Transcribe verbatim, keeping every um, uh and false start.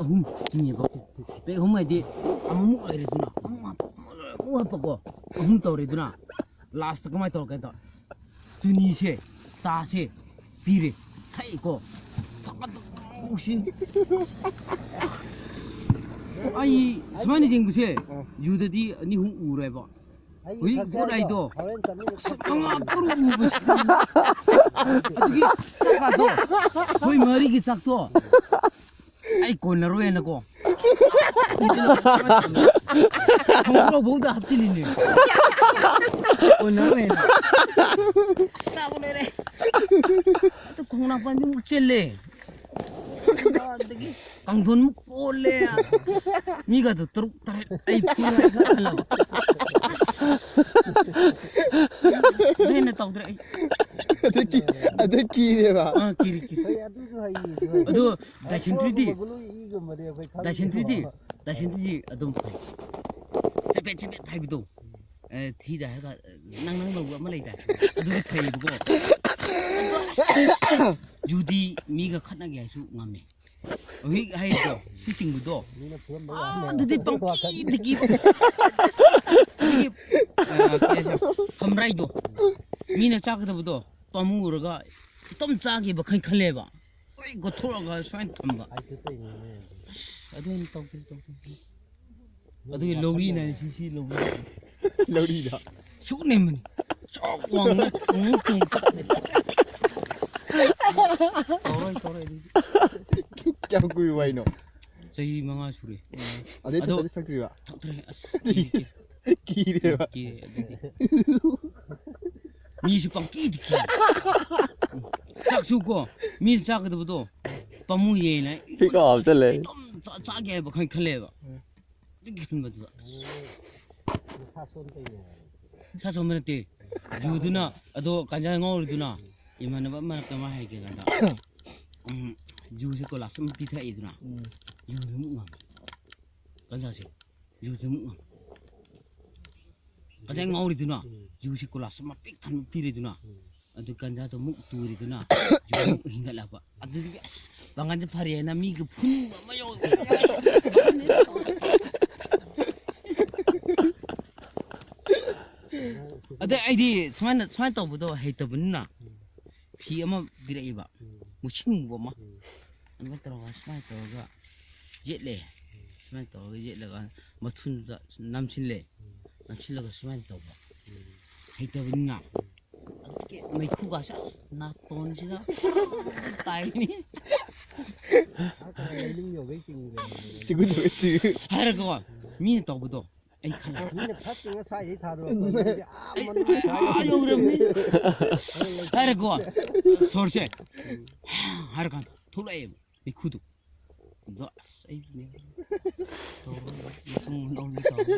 ꯑꯍꯨꯝ ꯆꯤꯡꯉꯦꯕ꯫ ꯄꯦꯛ ꯑꯍꯨꯝ ꯍꯥꯏꯗꯤ ꯑꯃꯨꯛ ꯂꯩꯔꯦꯗꯅ, ꯑꯃꯨꯛ ꯍꯥꯞꯄ, ꯑꯃꯨꯛ ꯍꯥꯞꯄꯀꯣ, ꯑꯍꯨꯝ ꯇꯧꯔꯦꯗꯅ, ꯂꯥꯁꯇ ꯀꯃꯥꯏꯅ ꯇꯧꯔꯒꯦ ꯍꯥꯏꯗꯣ, ꯆꯨꯅꯤꯁꯦ, ꯆꯥꯁꯦ ꯄꯤꯔꯦ, ꯊꯛꯏꯀꯣ꯫ ꯊꯛꯀꯗꯧꯁꯤ꯫ ꯑꯩ ꯁꯨꯃꯥꯏꯅ ꯌꯦꯡꯕꯁꯦ, ꯖꯨꯗꯗꯤ ꯑꯅꯤ ꯑꯍꯨꯝ ꯎꯔꯦꯕ꯫ ꯍꯧꯖꯤꯛ ꯄꯣꯠ ꯍꯥꯏꯗꯣ, ꯃꯉꯥ ꯇꯔꯨꯛ ꯎꯕꯁꯤ꯫ ꯑꯗꯨꯒꯤ ꯆꯥꯛꯀꯥꯗꯣ, ꯑꯩꯈꯣꯏ ꯃꯔꯤꯒꯤ ꯆꯥꯛꯇꯣ ꯑꯩ ꯀꯣꯟꯅꯔꯣꯏꯅꯀꯣ, ꯈꯣꯡꯒ꯭ꯔꯥꯎꯐꯧꯗ ꯍꯥꯞꯆꯤꯜꯂꯤꯅꯦ꯫ ꯀꯣꯟꯅꯔꯣꯏꯅ꯫ ꯑꯁ, ꯆꯥꯕ ꯂꯣꯏꯔꯦ꯫ ꯑꯗꯨ ꯈꯣꯡꯅꯥꯡ ꯄꯥꯟꯕꯤꯃꯨꯛ ꯆꯦꯜꯂꯦ꯫ ꯑꯗꯒꯤ ꯀꯥꯡꯊꯣꯟꯃꯨꯛ ꯀꯣꯜꯂꯦ꯫ ꯃꯤꯒꯗꯣ ꯇꯔꯨꯛ ꯇꯔꯦꯠ ꯑꯩ ꯐꯨꯔꯦ ꯈꯜꯂꯕ꯫ ꯑꯗꯨ ꯍꯦꯟꯅ ꯇꯧꯗ꯭ꯔꯦ ꯑꯩ꯫ ꯑꯗꯩ ꯀꯤ-, ꯑꯗꯩ ꯀꯤꯔꯦꯕ꯫ ꯑꯥ, ꯀꯤꯔꯦ, ꯀꯤꯔꯦ꯫ ꯍꯣꯏ, ꯑꯗꯨꯁꯨ ꯍꯩꯌꯦ, ꯑꯗꯨ ꯍꯩꯌꯦ꯫ ꯑꯗꯣ ꯗꯥꯏꯁꯦꯟꯇ꯭ꯔꯤꯗꯤ? ꯒꯨꯂꯤ ꯏꯒꯨꯝꯕꯗꯤ ꯑꯩꯈꯣꯏ ꯈꯪꯗꯦꯀꯣ꯫ ꯗꯥꯏꯁꯦꯟꯇ꯭ꯔꯤꯗꯤ, ꯗꯥꯏꯁꯦꯟꯇ꯭ꯔꯤꯗꯤ ꯑꯗꯨꯝ ꯐꯩ꯫ ꯆꯄꯦꯠ ꯆꯄꯦꯠ ꯍꯥꯏꯕꯗꯣ꯫ ꯑꯦ, ꯊꯤꯗ ꯍꯥꯏꯔꯒ, ꯅꯪ ꯅꯪ ꯂꯧꯕ ꯑꯃ ꯂꯩꯗꯥꯏ? ꯑꯗꯨꯗꯤ ꯐꯩꯌꯦꯕꯀꯣ꯫ ꯑꯗꯣ ꯑꯁ, ꯖꯨꯗꯤ ꯃꯤꯒ ꯈꯠꯅꯒꯦ ꯍꯥꯏꯁꯨ ꯉꯝꯃꯦ꯫ ꯍꯧꯖꯤꯛ ꯍꯥꯏꯔꯤꯗꯣ, ꯁꯤ ꯆꯤꯡꯕꯗꯣ, ꯃꯤꯅ ꯐꯨꯔꯝꯕ ꯋꯥꯅꯦ꯫ ꯑꯥ, ꯑꯗꯨꯗꯤ ꯄꯪꯀꯤꯗ ꯀꯤꯕ꯫ ꯑꯗꯒꯤ, ꯑ, ꯀꯩ ꯍꯥꯏꯁꯤꯔ, ꯐꯝꯔꯥꯏꯗꯣ, ꯃꯤꯅ ꯆꯥꯒꯗꯕꯗꯣ ꯄꯥꯝꯃꯨꯔꯒ ꯏꯇꯣꯝ ꯆꯥꯒꯦꯕ ꯈꯟ ꯈꯜꯂꯦꯕ꯫ ꯂꯣꯏ ꯀꯣꯊꯣꯛꯑꯒ ꯁꯨꯃꯥꯏꯅ ꯊꯝꯕ꯫ ꯑꯩꯁꯨ ꯇꯧꯔꯤꯅꯤꯅꯦ꯫ ꯑꯁ, ꯑꯗꯨ ꯑꯣꯏꯅ ꯇꯧꯒꯦ, ꯇꯧꯒꯦ꯫ ꯑꯗꯨꯒꯤ ꯂꯧꯔꯤꯅ ꯁꯤ, ꯁꯤ ꯂꯧꯔꯤ꯫ ꯂꯧꯔꯤꯗ꯫ ꯁꯨꯛ ꯅꯦꯝꯕꯅꯤ꯫ ꯆꯥꯎ ꯋꯥꯡꯅ ꯇꯣꯡ ꯇꯣꯡ ꯆꯠꯂꯦ꯫ ꯇꯧꯔꯣꯏ, ꯇꯧꯔꯣꯏ ꯑꯗꯨꯗꯤ꯫ ꯀꯌꯥꯝ ꯀꯨꯏꯔꯕ ꯍꯥꯏꯅꯣ? ꯆꯍꯤ ꯃꯉꯥ ꯁꯨꯔꯦ꯫ ꯑꯗꯩ ꯑꯗꯣ ꯊꯛꯇꯗꯤ ꯊꯛꯇ꯭ꯔꯤꯕ? ꯊꯛꯇ꯭ꯔꯦ꯫ ꯑꯁ, ꯀꯤꯔꯦ, ꯀꯤꯔꯦ꯫ ꯀꯤꯔꯦꯕ? ꯀꯤꯔꯦ ꯑꯗꯨꯗꯤ꯫ ꯃꯤꯁꯨ ꯄꯪꯀꯤꯗ ꯀꯤ꯫ ꯆꯥꯛꯁꯨ ꯀꯣ, ꯃꯤꯅ ꯆꯥꯒꯗꯕꯗꯣ ꯄꯥꯝꯃꯨꯌꯦꯅ ꯐꯤꯀꯥ ꯍꯥꯞꯆꯜꯂꯦ꯫ ꯏꯇꯣꯝ ꯆꯥ-, ꯆꯥꯒꯦ ꯍꯥꯏꯕ ꯈꯟ-, ꯈꯜꯂꯦꯕ꯫ ꯑꯗꯨꯒꯤ ꯈꯟꯕꯗꯨꯗ ꯑꯁ꯫ ꯅꯁꯥ ꯁꯣꯟꯕꯩꯅꯦ꯫ ꯅꯁꯥ ꯁꯣꯟꯕ ꯅꯠꯇꯦ꯫ ꯖꯨꯗꯨꯅ, ꯑꯗꯣ ꯀꯥꯟꯖꯥ ꯉꯥꯎꯔꯤꯗꯨꯅ, ꯏꯃꯥꯟꯅꯕ ꯑꯃꯅ ꯀꯃꯥꯏ ꯍꯥꯏꯒꯦ ꯀꯥꯟꯗ, ꯎꯝ, ꯖꯨꯁꯦ ꯀꯣꯂꯥꯁ ꯑꯃ ꯄꯤꯊꯛꯑꯦꯗꯅ, ꯎꯝ꯫ ꯖꯨꯁꯦ ꯑꯃꯨꯛ ꯉꯝꯃꯦ꯫ ꯀꯥꯟꯖꯥꯁꯦ, ꯖꯨꯁꯦ ꯑꯃꯨꯛ ꯉꯝꯃꯦ꯫ ꯀꯥꯟꯖꯥ ꯉꯥꯎꯔꯤꯗꯨꯅ, ꯎꯝ꯫ ꯖꯨꯁꯦ ꯀꯣꯂꯥꯁ ꯑꯃ ꯄꯤꯛ ꯊꯟꯅ ꯄꯤꯔꯦꯗꯅ, ꯎꯝ꯫ ꯑꯗꯨ ꯀꯥꯟꯖꯥꯗꯣ ꯑꯃꯨꯛ ꯇꯨꯔꯤꯗꯨꯅ, ꯖꯨ ꯑꯃꯨꯛ ꯍꯤꯡꯒꯠꯂꯛꯄ꯫ ꯑꯗꯨꯗꯒꯤ ꯑꯁ, ꯄꯥꯡꯒꯜꯁꯦ ꯐꯔꯦꯅ ꯃꯤꯒ ꯐꯨꯅꯤꯡꯕ ꯑꯃ ꯌꯥꯎ ꯑꯗꯩ ꯑꯩꯗꯤ ꯁꯨꯃꯥꯏꯅ ꯁꯨꯃꯥꯏꯅ ꯇꯧꯕꯗꯣ ꯍꯩꯇꯕꯅꯤꯅ, ꯐꯤ ꯑꯃ ꯄꯤꯔꯛꯏꯕ, ꯃꯨꯁꯤꯟ ꯃꯨꯕ ꯑꯃ, ꯑꯗꯨꯃꯥꯏꯅ ꯇꯧꯔꯒ ꯁꯨꯃꯥꯏꯅ ꯇꯧꯔꯒ ꯌꯦꯠꯂꯦ꯫ ꯁꯨꯃꯥꯏꯅ ꯇꯧꯔꯒ ꯌꯦꯠꯂꯒ ꯃꯊꯨꯟꯗ ꯅꯝꯁꯤꯜꯂꯦ꯫ ꯅꯝꯁꯤꯜꯂꯒ ꯁꯨꯃꯥꯏꯅ ꯇꯧꯕ, ꯍꯩꯇꯕꯅꯤꯅ꯫ ꯑꯗꯨꯒꯤ ꯃꯩꯈꯨꯒꯥꯁꯦ ꯑꯁ ꯅꯥꯇꯣꯟꯁꯤꯗ ꯇꯥꯏꯅꯤ꯫ ꯍꯥꯏꯔꯒꯀꯣ, ꯃꯤꯅ ꯇꯧꯕꯗꯣ ꯑꯩ ꯈꯜꯂꯦ꯫ ꯃꯤꯅ ꯐꯠꯇꯅ ꯁ꯭ꯋꯥꯏꯗꯩ ꯊꯥꯗꯣꯔꯛꯄ ꯑꯩ, ꯑꯩ, ꯑꯥ ꯌꯧꯔꯕꯅꯤ꯫ ꯍꯥꯏꯔꯒꯀꯣ, ꯁꯣꯔꯁꯦ ꯍꯥꯏꯔꯀꯥꯟꯗ ꯊꯣꯛꯂꯛꯑꯦꯕ ꯃꯩꯈꯨꯗꯣ꯫ ꯑꯗꯣ ꯑꯁ ꯑꯩꯅꯦ ꯇꯧꯔꯒ ꯃꯇꯨꯡ ꯃꯅꯥꯎꯗꯤ ꯇꯧꯔꯦ꯫